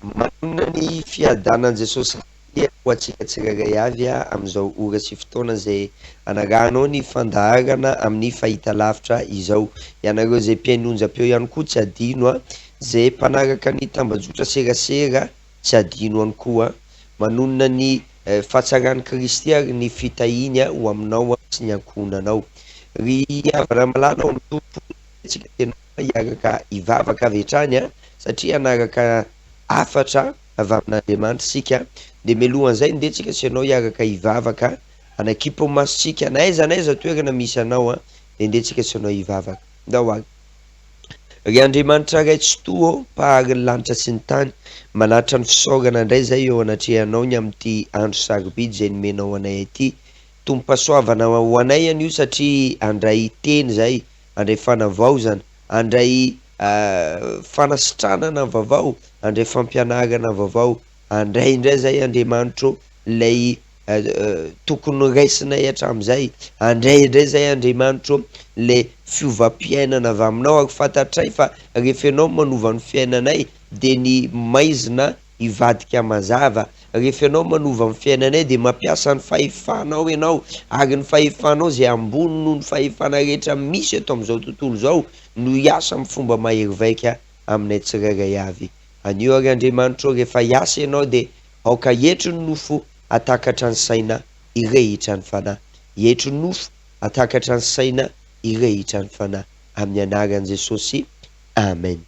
Manana ny fiadanan'i Jesosy Kristy ho antsika tsirairay avy amin'izao ora sy fotoana izay anarahanao ny fandaharana amin'ny fahitalavitra izao. Ianareo izay mpihaino onjam-peo ihany koa tsy adino, izay mpanaraka ny tambajotra serasera tsy adino ihany koa. Manonona ny fahatsaran'i Kristy ary ny fitahiany ho aminao sy ny ankohonanao. Ry havana malala ao amin'ny Tompo, antsika tena hiaraka hivavaka avy hatrany satria hanaraka hafatra avy amin'Andriamanitra isika, dia mialohan'izay ndeha tsika sy ianao hiaraka hivavaka, hanakimpy ny masontsika na aiza na aiza toerana misy anao dia ndeha tsika sy ianao hivavaka. Ndao ary. Ry Andriamanitra Ray Tsitoha ô, Mpahary ny lanitra sy ny tany, manatitra ny fisaorana indray izay eo anatrehanao ny amin'ity andro sarobidy izay nomenao anay ity. Tompom-pahasoavana ho anay anio satria handray teny izay, handray fanavaozana, handray fanasitranana vaovao, handray fampianarana vaovao, handray indray zay Andriamanitro lay tokony raisinay hatramin'izay, handray indray zay Andriamanitro le fiovam-piainana avy aminao ary fantatray fa rehefa ianao manova ny fiainanay de ny maizina hivadika mazava. Rehefa ianao manova ny fiainanay dia mampiasa ny fahefanao ianao ary ny fahefanao izay ambony noho ny fahefana rehetra misy eto amin'izao tontolo izao no hiasa amin'ny fomba mahery vaika aminay tsirairay avy. Anio ary Andriamanitro ô rehefa hiasa ianao dia aoka hietry ny nofo hatakatra ny saina hirehitra ny fanahy. Hietry ny nofo hatakatra ny saina hirehitra ny fanahy. Amin'ny anaran'i Jesosy. Amen.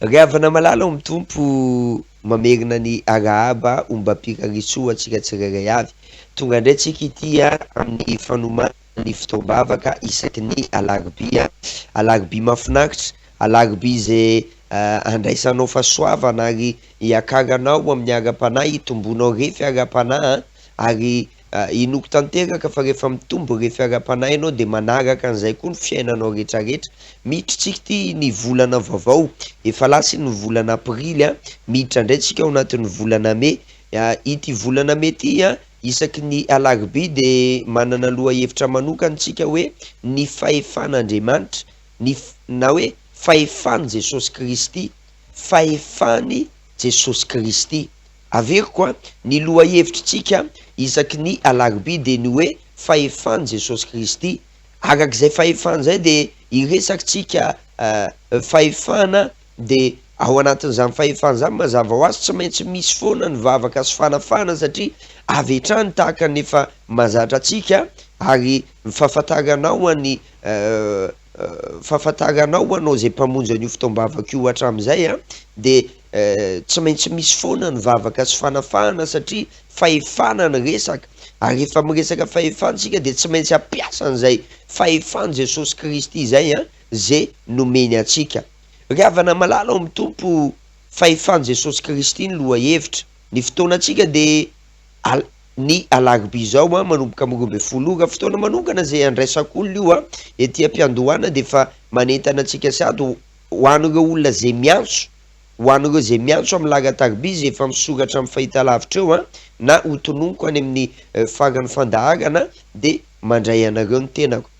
Ry havana malala ao amin'ny Tompo, mamerina ny arahaba ombam-pirarisoa antsika tsirairay avy. Tonga indray tsika ity amin'ny fanomanana ny fotoam-bavaka isaky ny alarobia. Alarobia mahafinaritra, alarobia izay handraisanao fahasoavana ary hiakaranao amin'ny ara-panahy, hitomboanao refy ara-panahy ary Inoako tanteraka fa rehefa mitombo refy ara-panahy ianao dia manaraka an'izay koa ny fiainanao retraretra. Miditra tsika ity ny volana vaovao, efa lasa iny ny volana aprily a, miditra indray tsika ao anatin'ny volana mey. Ity volana mey ity a, isaky ny alarobia dia manana lohahevitra manokana tsika hoe ny fahefan'Andriamanitra, ny na hoe fahefan'i Jesosy Kristy, fahefan'i Jesosy Kristy. Averiko a, ny lohahevitritsika isaky ny alarobia dia ny hoe fahefan'i Jesosy Kristy. Arak'izay fahefana izay dia hiresakitsika fahefana dia ao anatin'izany fahefana izany mazava ho azy tsy maintsy misy foana ny vavaka sy fanafahana satria avy hatrany tahaka ny efa mahazatra antsika ary ny fahafantaranao an'i Fahafantaranao anao izay mpamonjy an'io fotoam-bavaka io hatramin'izay an, dia tsy maintsy misy foana ny vavaka sy fanafahana satria fahefana ny resaka, ary rehefa miresaka fahefana isika dia tsy maintsy hampiasa an'izay fahefan'i Jesosy Kristy izay an, ze nomeny antsika. Ry havana malala ao amin'ny Tompo, fahefan'i Jesosy Kristy ny lohahevitra. Ny fotoanantsika dia al ny alarobia izao an, manomboka amin'ny 12 ora, fotoana manokana izay andraisako olona io an, ety am-piandohana dia efa manentana antsika sahady ho ho an'ireo olona izay miantso, ho an'ireo izay miantso amin'ny laharan-tarobia izay efa misoratra amin'ny fahitalavitra eo an, na ho tononiko any amin'ny faran'ny fandaharana dia mandray anareo ny tenako.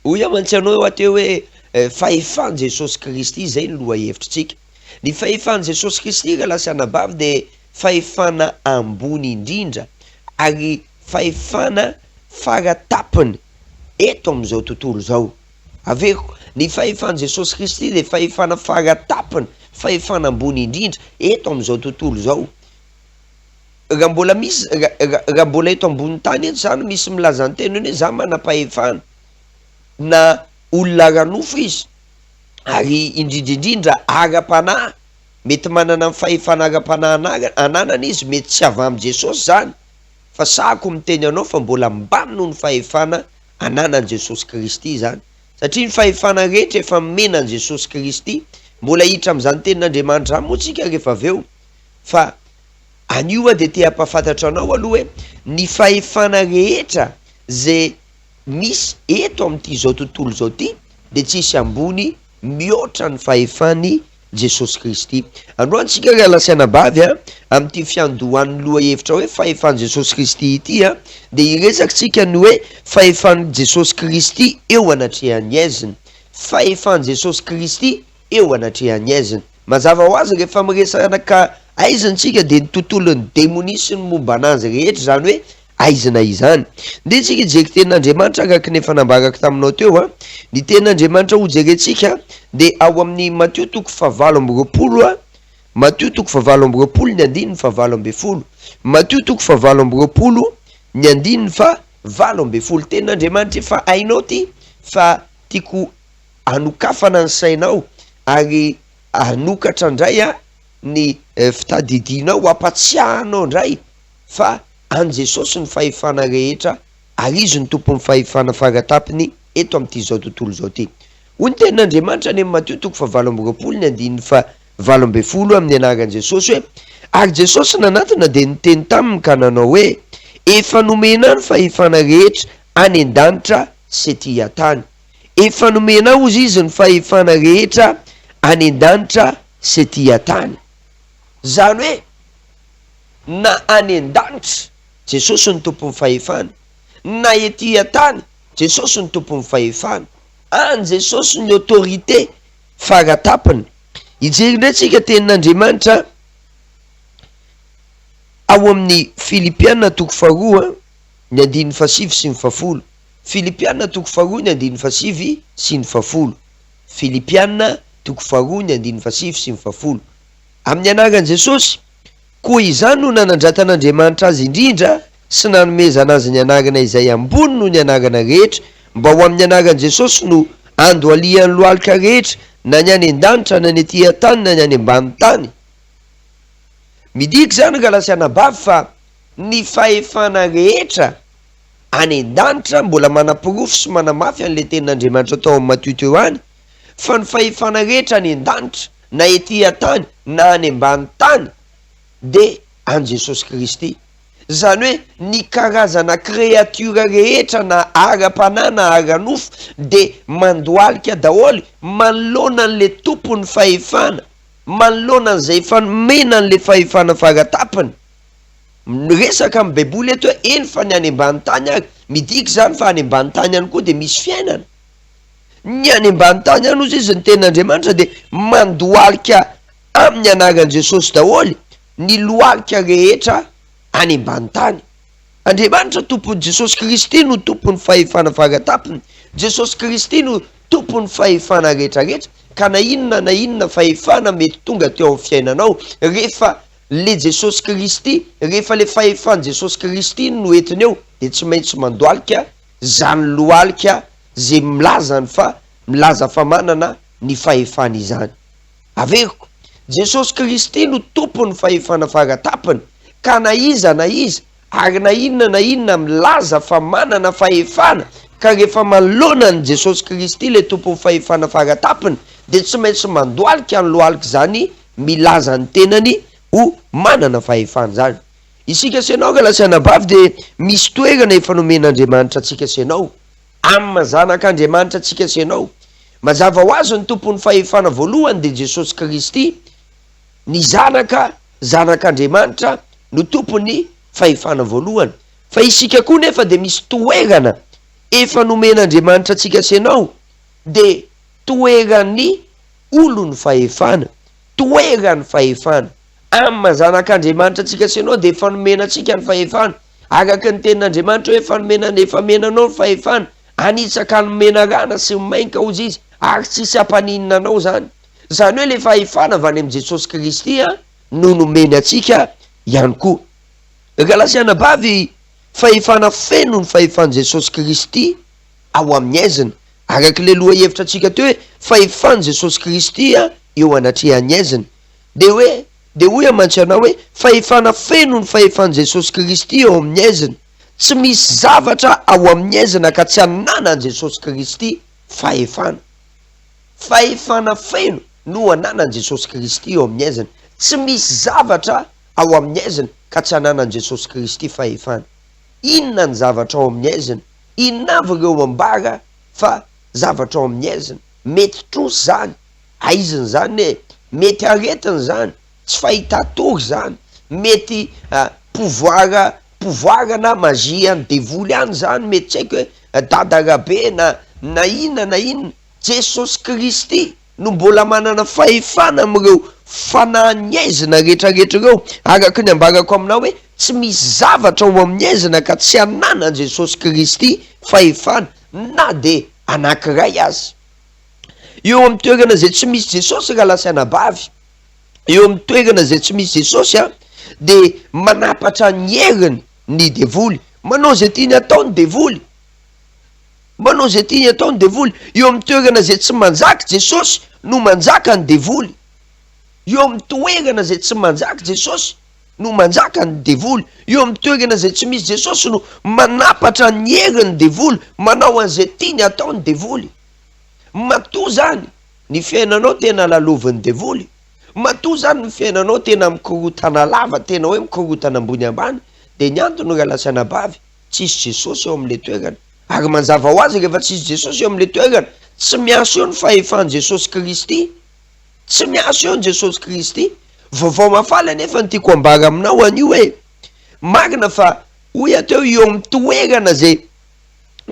Hoy aho mantsy anao aho teo hoe fahefan'i Jesosy Kristy izay ny lohahevitritsika. Ny fahefan'i Jesosy Kristy rahalahy sy anabavy dia fahefana ambony indrindra ary fahefana fara tapony eto amin'izao tontolo izao. Averiko, ny fahefan'i Jesosy Kristy dia fahefana fara tapony, fahefana ambony indrindra eto amin'izao tontolo izao. Raha mbola misy, raha mbola eto ambonin'ny tany eto izany misy milaza ny tenany hoe za manam-pahefana, na olona ara-nofo izy, ary indrindra indrindra ara-panahy, Mety manana ny fahefana ara-panahy ananany izy, mety tsy avy amin'i Jesosy izany, fa sahako miteny anao fa mbola ambany noho ny fahefana ananan'i Jesosy Kristy izany, satria ny fahefana rehetra efa nomena an'i Jesosy Kristy. Mbola hiditra amin'izany tenin'Andriamanitra izany moa tsika rehefa avy eo, fa anio aho dia te hampahafantatra anao aloha hoe ny fahefana rehetra izay misy eto amin'ity izao tontolo izao ity dia tsisy ambony mihoatra ny fahefan'i Jesosy Kristy. Androany tsika ry rahalahy sy anabavy a, amin'ity fiandohan'ny lohahevitra hoe fahefan'i Jesosy Kristy ity a, dia hiresaka tsika ny hoe fahefan'i Jesosy Kristy eo anatrehan'ny aizina. Fahefan'i Jesosy Kristy eo anatrehan'ny aizina. Mazava ho azy rehefa miresaka aizina isika dia ny tontolon'ny demonia sy ny momba anazy rehetra izany hoe aizina izany. Ndeha isika hijery tenin'Andriamanitra araka ny efa nambarako taminao teo a. Ny tenin'Andriamanitra hojerentsika dia ao amin'ny Matio toko fahavalo amby 20 a. Matio toko fahavalo amby 20 ny andininy fahavalo ambin'ny folo. Matio toko fahavalo amby 20 ny andininy faha 18. Tenin'Andriamanitra efa hainao ity fa tiako hanokafana ny sainao ary hanokatra indray a ny fitadidianao, hampatsiahy anao indray fa an'i Jesosy ny fahefana rehetra ary Izy no tompon'ny fahefana faratapiny eto amin'ity izao tontolo izao ity. Hoy ny tenin'Andriamanitra any amin'ny Matio toko fahavalo amby 20 ny andininy faha 18 amin'ny anaran'i Jesosy hoe, Ary Jesosy nanatona dia niteny taminy ka nanao hoe, Efa nomena ahy ny fahefana rehetra any an-danitra sy ety an-tany. Efa nomena ahy hozy izy ny fahefana rehetra any an-danitra sy ety an-tany. Izany hoe na any an-danitra, Jesosy no tompon'ny fahefana, na ety an-tany, Jesosy no tompon'ny fahefana. An'i Jesosy ny autorité faratapony. Hijery indray tsika tenin'Andriamanitra ao amin'ny Filipiana toko faharoa ny andininy fahasivy sy ny fahafolo. Filipiana toko faharoa ny andininy fahasivy sy ny fahafolo. Filipiana toko faharoa ny andininy fahasivy sy ny fahafolo. Amin'ny anaran'i Jesosy, koa izany no nanandratan'Andriamanitra azy indrindra sy nanomezana azy ny anarana izay ambony noho ny anarana rehetra, mba ho amin'ny anaran'i Jesosy no andohalihan'ny lohalika rehetra, na ny any an-danitra, na ny ety an-tany, na ny any ambanin'ny tany. Midika izany rahalahy sy anabavy fa ny fahefana rehetra any an-danitra, mbola manaporofo sy manamafy an'ilay tenin'Andriamanitra tao amin'ny Matio teo ihany, fa ny fahefana rehetra any an-danitra, na ety an-tany, na any ambany tany, dia an'i Jesosy Kristy. Izany hoe ny karazana créature rehetra na ara-panahy na ara-nofo dia mandohalika daholo manoloana an'ilay tompon'ny fahefana, manoloana an'izay efa nomena an'ilay fahefana faratapony. Miresaka amin'ny baiboly eto hoe eny fa ny any ambany tany ary, midika izany fa any ambany tany ihany koa dia misy fiainana. Ny any ambany tany ihany hozy izy ny tenin'Andriamanitra dia mandohalika amin'ny anaran'i Jesosy daholo ny lohalika rehetra any ambany tany. Andriamanitra Tompon'i Jesosy Kristy no tompon'ny fahefana faratapony. Jesosy Kristy no tompon'ny fahefana rehetra rehetra ka na inona na inona fahefana mety tonga teo amin'ny fiainanao rehefa le Jesosy Kristy, rehefa le fahefan'i Jesosy Kristy no entiny eo dia tsy maintsy mandohalika zany lohalika ze milaza ny fa milaza fa manana ny fahefana izany. Averiko, Jesosy Kristy no Tompon'ny fahefana faratapony, ka na iza na iza, ary na inona na inona milaza fa manana fahefana, ka rehefa manoloana an'i Jesosy Kristy ilay Tompon'ny fahefana faratapony, dia tsy maintsy mandohalika ny lohalik'izany milaza ny tenany ho manana fahefana izany. Isika sy ianao rahalahy sy anabavy dia misy toerana efa nomen'Andriamanitra antsika sy ianao. Amin'ny maha zanak'Andriamanitra antsika sy ianao. Mazava ho azy ny tompon'ny fahefana voalohany dia Jesosy Kristy, ny Zanaka, Zanak'Andriamanitra no tompon'ny fahefana voalohany. Fa isika koa nefa dia misy toerana efa nomen'Andriamanitra antsika sy ianao, dia toeran'ny olon'ny fahefana, toeran'ny fahefana. Amin'ny maha zanak'Andriamanitra antsika sy ianao dia efa nomena antsika ny fahefana. Araka ny tenin'Andriamanitra hoe efa nomena efa mena anao ny fahefana, hanitsaka ny menarana sy ny mainka hozy izy ary tsy hisy hampaninona anao izany. Izany hoe ilay fahefana avy any amin'i Jesosy Kristy no nomeny antsika ihany koa. Ry rahalahy sy anabavy, fahefana feno ny fahefan'i Jesosy Kristy ao amin'ny aizina. Araka ilay lohahevitra antsika teo hoe fahefan'i Jesosy Kristy eo anatrehan'ny aizina. Dia hoe, dia hoy aho mantsy anao hoe, fahefana feno ny fahefan'i Jesosy Kristy eo amin'ny aizina. Tsy misy zavatra ao amin'ny aizina ka tsy ananan'i Jesosy Kristy fahefana. Fahefana feno no ananan'i Jesosy Kristy eo amin'ny aizina. Tsy misy zavatra ao amin'ny aizina ka tsy ananan'i Jesosy Kristy fahefana. Inona ny zavatra ao amin'ny aizina? Inona avy ireo ambara fa zavatra ao amin'ny aizina? Mety trosa izany, Aizina izany e! Mety aretina izany, tsy fahita-tory izany, mety pouvoir pouvoir na magie an'ny devoly any izany, mety tsy haiko hoe dada rabe na na inona na inona, Jesosy Kristy. no mbola manana fahefana amin'ireo fanahin'ny aizina rehetrarehetra ireo, araka ny ambarako aminao hoe tsy misy zavatra ao amin'ny aizina ka tsy ananan'i Jesosy Kristy fahefana na dia anankiray aza. Eo amin'ny toerana izay tsy misy Jesosy rahalahy sy anabavy, eo amin'ny toerana izay tsy misy Jesosy an, dia manapatra ny heriny ny devoly, manao izay tiany atao ny devoly. Manao izay tiany atao ny devoly. Eo amin'ny toerana izay tsy manjaka Jesosy no manjaka ny devoly. Eo amin'ny toerana izay tsy manjaka Jesosy no manjaka ny devoly. Eo amin'ny toerana izay tsy misy Jesosy no manapatra ny heriny devoly, manao an'izay tiany atao ny devoly. Matoa zany ny fiainanao tena lalovin'ny devoly, matoa zany ny fiainanao tena mikorotana lava, tena hoe mikorotana ambony ambany, dia ny antony rahalahy sy anabavy, tsisy Jesosy eo amin'ilay toerana. Ary manjava ho azy rehefa tsisy Jesosy eo amin'ilay toerana, tsy miasa eo ny fahefan'i Jesosy Kristy. Tsy miasa eo ny Jesosy Kristy. Vaovao mahafaly anefa no tiako ambara aminao anio hoe, marina fa hoy aho teo eo amin'ny toerana izay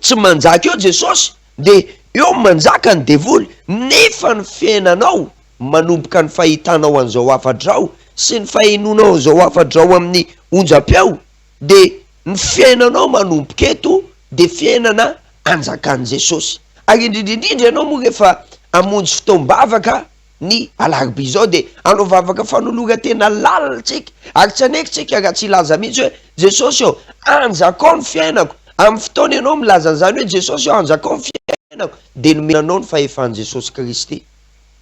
tsy manjaka eo Jesosy dia eo manjaka ny devoly, nefa ny fiainanao manomboka ny fahitanao an'izao hafatra izao sy ny fahenoanao an'izao hafatra izao amin'ny onjam-peo dia ny fiainanao manomboka eto dia fiainana anjakan'i Jesosy. Ary indrindra indrindra ianao moa rehefa hamonjy fotoam-bavaka ny alarobia izao dia hanao vavaka fanoloran-tena lalina tsika ary tsy hanaiky tsika raha tsy hilaza mihitsy hoe Jesosy ô, anjakao ny fiainako. Amin'ny fotoana ianao milaza an'izany hoe Jesosy ô, anjakao ny fiainako dia nomena anao ny fahefan'i Jesosy Kristy.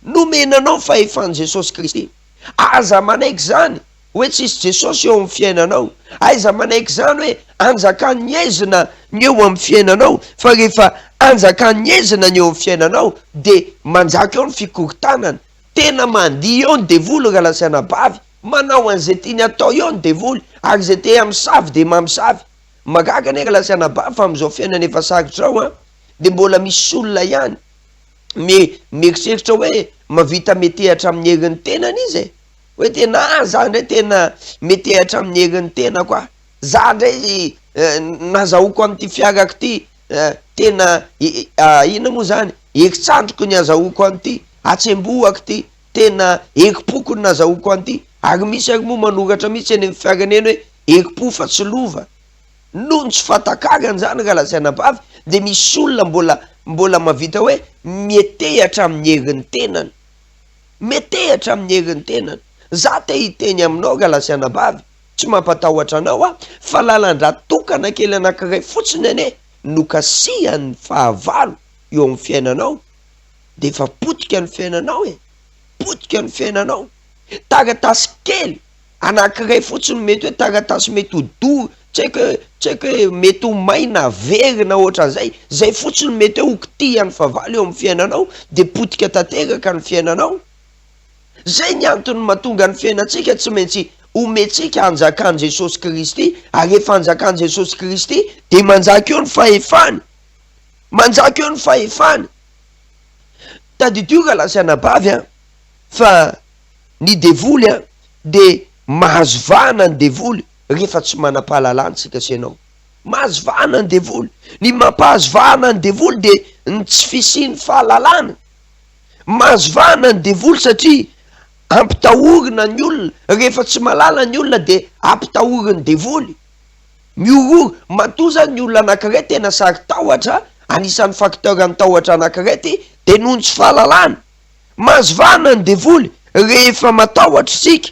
Nomena anao ny fahefan'i Jesosy Kristy. Aza manaiky izany hoe tsisy Jesosy eo amin'ny fiainanao. Aiza manaiky izany hoe anjakan'ny haizina ny eo amin'ny fiainanao, fa rehefa anjakan'ny haizina ny eo amin'ny fiainanao dia manjaka eo ny fikorontanana. Tena mandihy eo ny devoly rahalahy sy anabavy, manao an'izay tiany atao eo ny devoly, ary izay te hamosavy dia mamosavy. Mahagaga anie rahalahy sy anabavy fa amin'izao fiainana efa sarotra izao an, dia mbola misy olona ihany me mieritreritra hoe mahavita metehatra amin'ny herin'ny tenany izy e. Hoe tena ah za ndray tena metehatra amin'ny herin'ny tenako ah, za ndray nazahoako an'ity fiarako ty tena inona moa zany, herin-tsandriko ny azahoako an'ity, hatsembohako ty, tena herim-poko ny nazahoako an'ity, ary misy ary moa manoratra mihitsy eny amin'ny fiarany eny hoe herim-po fa tsy lova. Noho ny tsy fahatakarany zany rahalahy sy anabavy dia misy olona mbola mbola mahavita hoe metehatra amin'ny herin'ny tenany. Metehatra amin'ny herin'ny tenany. Za te hiteny aminao rahalahy sy anabavy, tsy mampatahotra anao aho, fa lalan-drà tokana kely anankiray fotsiny anie no kasihan'ny fahavalo eo amin'ny fiainanao, dia efa potika ny fiainanao e! Potika ny fiainanao. Taratasy kely anankiray fotsiny mety hoe taratasy mety ho do, tsy haiko hoe, tsy haiko hoe mety ho may na very na ohatran'izay, zay fotsiny mety hoe ho kitihan'ny fahavalo eo amin'ny fiainanao de potika tanteraka ny fiainanao. Zay ny antony mahatonga ny fiainantsika tsy maintsy omentsika hanjakan'i Jesosy Kristy, ary rehefa hanjakan'i Jesosy Kristy de manjaka eo ny fahefany, manjaka eo ny fahefany. Tadidio rahalahy sy anabavy an, fa Ny devoly an, dia mahazo vahana ny devoly rehefa tsy manam-pahalalana isika sy ianao. Mahazo vahana ny devoly. Ny mampahazo vahana ny devoly dia ny tsy fisian'ny fahalalana. Mahazo vahana ny devoly satria ampitahorina ny olona. Rehefa tsy mahalala ny olona dia ampitahorin'ny devoly. Mihorohoro. Matoa zany ny olona anankiray tena saro-tahotra, anisan'ny facteur ny tahotra anankiray ity, dia noho ny tsy fahalalana. Mahazo vahana ny devoly rehefa matahotra isika.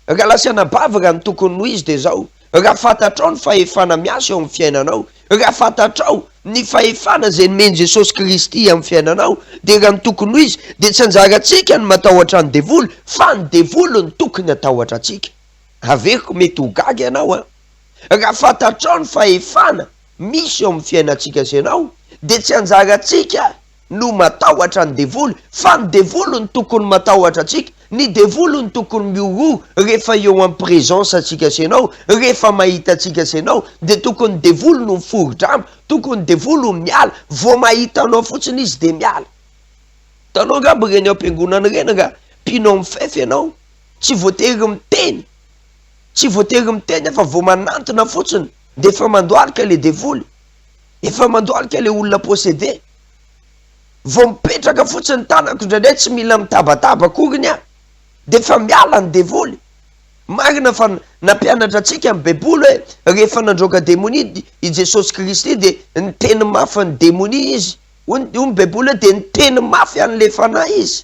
Rahalahy sy anabavy, raha ny tokony ho izy dia izao, raha fantatrao ny fahefana miasa eo amin'ny fiainanao, raha fantatrao ny fahefana izay nomen'i Jesosy Kristy amin'ny fiainanao, dia raha ny tokony ho izy dia tsy anjarantsika ny matahotra ny devoly fa ny devoly no tokony hatahotra antsika. Averiko, mety ho gaga ianao an! Raha fantatrao ny fahefana misy eo amin'ny fiainantsika sy ianao, dia tsy anjarantsika no matahotra ny devoly fa ny devoly no tokony matahotra antsika, ny devoly no tokony mihorohoro rehefa eo am présence antsika sy ianao, rehefa mahita antsika sy ianao dia tokony ny devoly no miforodrambo, tokony devoly no miala, vao mahita anao fotsiny izy dia miala. Hitanao angamba ireny ao am-piangonana ireny raha mpino am fefy ianao, tsy voatery miteny, tsy voatery miteny fa vao manantona fotsiny dia efa mandohalika le devoly. Efa mandohalika le olona possédé. Vao mipetraka fotsiny ny tanako indraindray tsy mila mitabataba akoriny aho dia efa miala ny devoly. Marina fa nampianatra antsika ny baiboly hoe rehefa nandroaka demonia i Jesosy Kristy dia niteny mafy ny demonia izy. Hoy ny baiboly hoe dia niteny mafy an'ilay fanahy izy.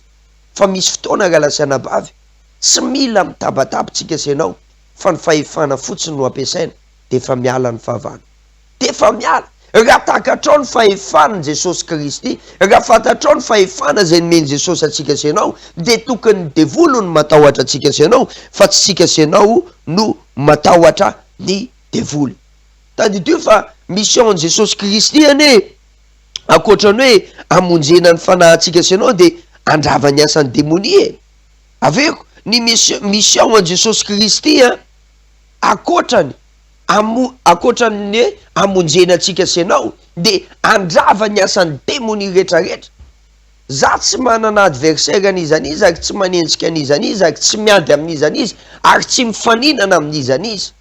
Fa misy fotoana rahalahy sy anabavy tsy mila mitabataba tsika sy ianao fa ny fahefana fotsiny no ampiasaina dia efa miala ny fahavalo. Dia efa miala. Raha takatrao ny fahefan'i Jesosy Kristy, raha fantatrao ny fahefana izay nomen'i Jesosy antsika sy ianao, dia tokony ny devoly no matahotra antsika sy ianao, fa tsy tsika sy ianao no matahotra ny devoly. Tadidio fa mission-n'i Jesosy Kristy anie, ankoatra ny hoe hamonjena ny fanahintsika sy ianao, dia handrava ny asan'ny demonia e. Averiko, ny mission an'i Jesosy Kristy an, ankoatra ny Amo, ankoatra ny hoe hamonjena antsika sy ianao, dia handrava ny asan'ny demonia rehetrarehetra. Za tsy manana adversaire n'iza n'iza ary tsy manenjika n'iza n'iza ary tsy miady amin'iza n'iza ary tsy mifaninana amin'iza n'iza.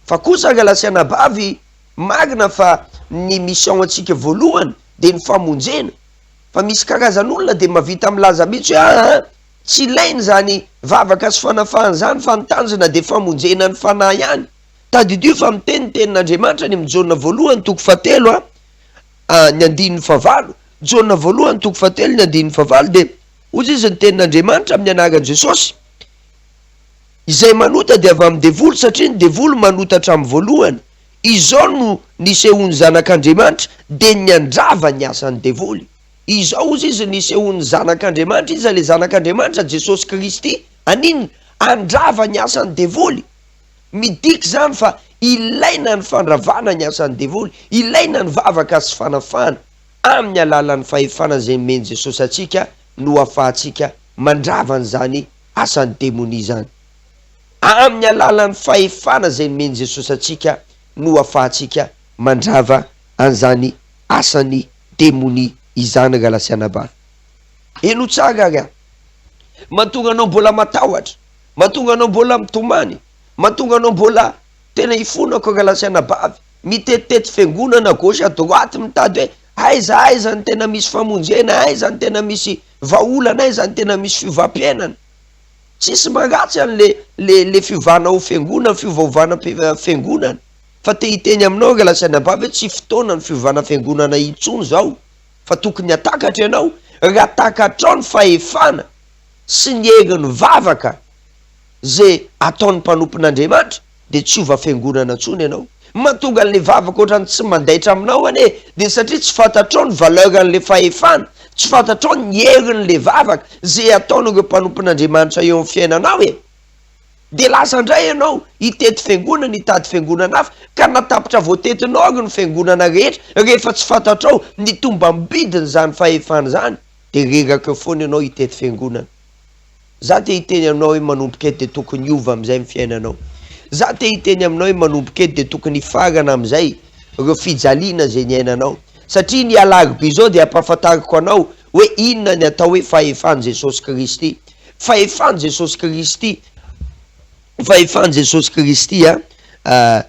Fa kosa rahalahy sy anabavy, marina fa ny mission antsika voalohany dia ny famonjena. Fa misy karazan'olona dia mavita milaza mihitsy hoe aa, Tsy ilaina izany vavaka sy fanafahana izany fa ny tanjona dia famonjena ny fanahy ihany. Tadidio fa miteny ny tenin'Andriamanitra any amin'ny Jaona voalohany toko fahatelo a ny andininy fahavalo. Jaona voalohany toko fahatelo ny andininy fahavalo dia hoy izy ny tenin'Andriamanitra amin'ny anaran'i Jesosy, Izay manota dia avy amin'ny devoly satria ny devoly manota hatramin'ny voalohany. Izao no nisehoan'ny Zanak'Andriamanitra dia ny handrava ny asan'ny devoly. Izao hozy izy nisehoan'ny Zanak'Andriamanitra, iza ilay Zanak'Andriamanitra? Jesosy Kristy, haninona? Handrava ny asan'ny devoly. Midika izany fa ilaina ny fandravana ny asan'ny devoly, ilaina ny vavaka sy fanafahana, amin'ny alalan'ny fahefana izay nomen'i Jesosy antsika no ahafahantsika mandrava an'izany asan'ny demonia izany. Amin'ny alalan'ny fahefana izay nomen'i Jesosy antsika no ahafahantsika mandrava an'izany asan'ny demonia izany rahalahy sy anabavy. Henoy tsara ary an! Mahatonga anao mbola matahotra, mahatonga anao mbola mitomany, mahatonga anao mbola tena ifonako rahalahy sy anabavy, mitetitety fiangonana gauche à droite mitady hoe aiza aiza no tena misy famonjena, aiza no tena misy vahaolana, aiza no tena misy fiovam-piainana. Tsisy maharatsy an'le le le fiovana ho fiangonana, fiovaovana fiangonana. Fa te hiteny aminao ry lahy sy anabavy hoe tsy fotoana ny fiovana fiangonana intsony izao fa tokony hatakatra ianao, raha takatrao ny fahefana sy ny herin'ny vavaka ze ataon'ny mpanompon'Andriamanitra de tsy hiova fiangonana intsony ianao. Mahatonga an'le vavaka ohatran'ny tsy mandaitra aminao anie de satria tsy fantatrao ny valeur an'le fahefana, tsy fantatrao ny herin'le vavaka ze ataon'ireo mpanompon'Andriamanitra eo amin'ny fiainanao e! Dia lasa indray ianao hitety fiangonana, hitady fiangonana hafa, ka na tapitra voatetinao ary ny fiangonana rehetra, rehefa tsy fantatrao ny tombam-bidin'izany fahefana izany, dia reraka eo foana ianao hitety fiangonana. Za te hiteny aminao hoe manomboka eto dia tokony hiova amin'izay ny fiainanao. Za te hiteny aminao hoe manomboka eto dia tokony hifarana amin'izay ireo fijaliana izay niainanao. Satria ny alarobia izao dia hampahafantariko anao hoe inona ny atao hoe fahefan'i Jesosy Kristy. Fahefan'i Jesosy Kristy, fahefan'i Jesosy Kristy a,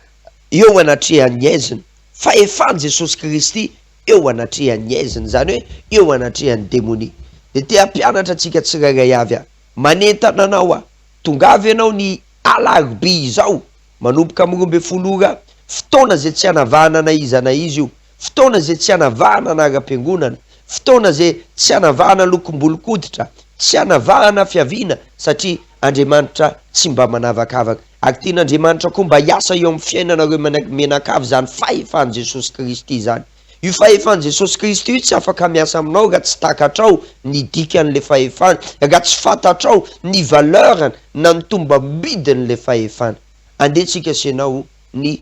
eo anatrehan'ny aizina. Fahefan'i Jesosy Kristy eo anatrehan'ny aizina, izany hoe eo anatrehan'ny demonia. Dia te hampianatra antsika tsirairay avy aho. Manentana anao aho, tongava ianao ny alarobia izao, manomboka amin'ny 12 ora, fotoana izay tsy hanavahana na iza na iza io, Fotoana izay tsy hanavahana anaram-piangonana, fotoana izay tsy hanavahana lokom-bolon-koditra, tsy hanavahana fiaviana, satria Andriamanitra tsy mba manavakavaka. Ary tian'Andriamanitra koa mba hiasa eo amin'ny fiainanareo mianakavy izany fahefan'i Jesosy Kristy izany. Io fahefan'i Jesosy Kristy io tsy afaka miasa aminao raha tsy takatrao ny dikan'ilay fahefana, raha tsy fantatrao ny valeur-ny na ny tombam-bidin'ilay fahefana. Andeha tsika sy ianao ny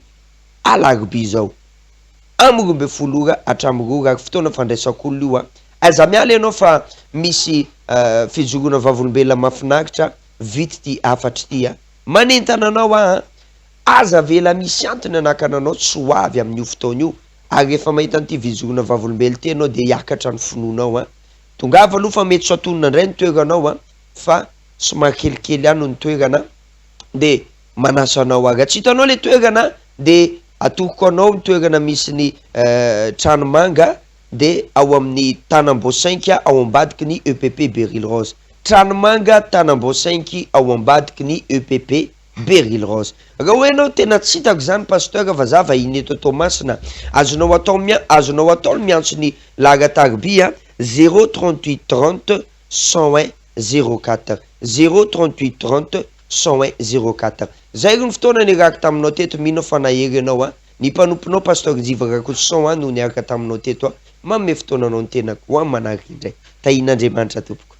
alarobia izao. Amin'ny 12 ora hatramin'ny 2 ora ary fotoana fandraisak'olona io an! Aiza miala ianao fa misy fijoroana vavolombelona mahafinaritra vita ity hafatra ity an! Manentana anao aho an! Aza avela misy antony hanakana anao tsy ho avy amin'io fotoana io ary rehefa mahita an'ity fijoroana vavolombelona ity ianao dia hiakatra ny finoanao an! Tongava aloha fa mety tsy ho antonona indray ny toeranao an! Fa somary kelikely ihany ny toerana dia manasa anao ary. Raha tsy hitanao ilay toerana dia Atoroko anao ny toerana misy ny trano manga. dia ao amin'ny Tanambao cinq ao ambadiky ny EPP Beryl Rose. Tranomanga Tanambao cinq ao ambadiky ny EPP Beryl Rose. Raha hoe ianao tena tsy hitako izany Pasteur fa za vahiny eto Toamasina, azonao atao mia- azonao atao ny miantso ny laharan-tariby a, zéro 38 30 101 04, zéro 38 30 101 04. Zay ry ny fotoana niarahako taminao teto, mino aho fa nahery ianao a, ny mpanomponao Pasteur Njiva Rakotoson a no niaraka taminao teto a, manome fotoana anao ny tenako ho amin'ny manaraka indray. Tahian'Andriamanitra tompoko.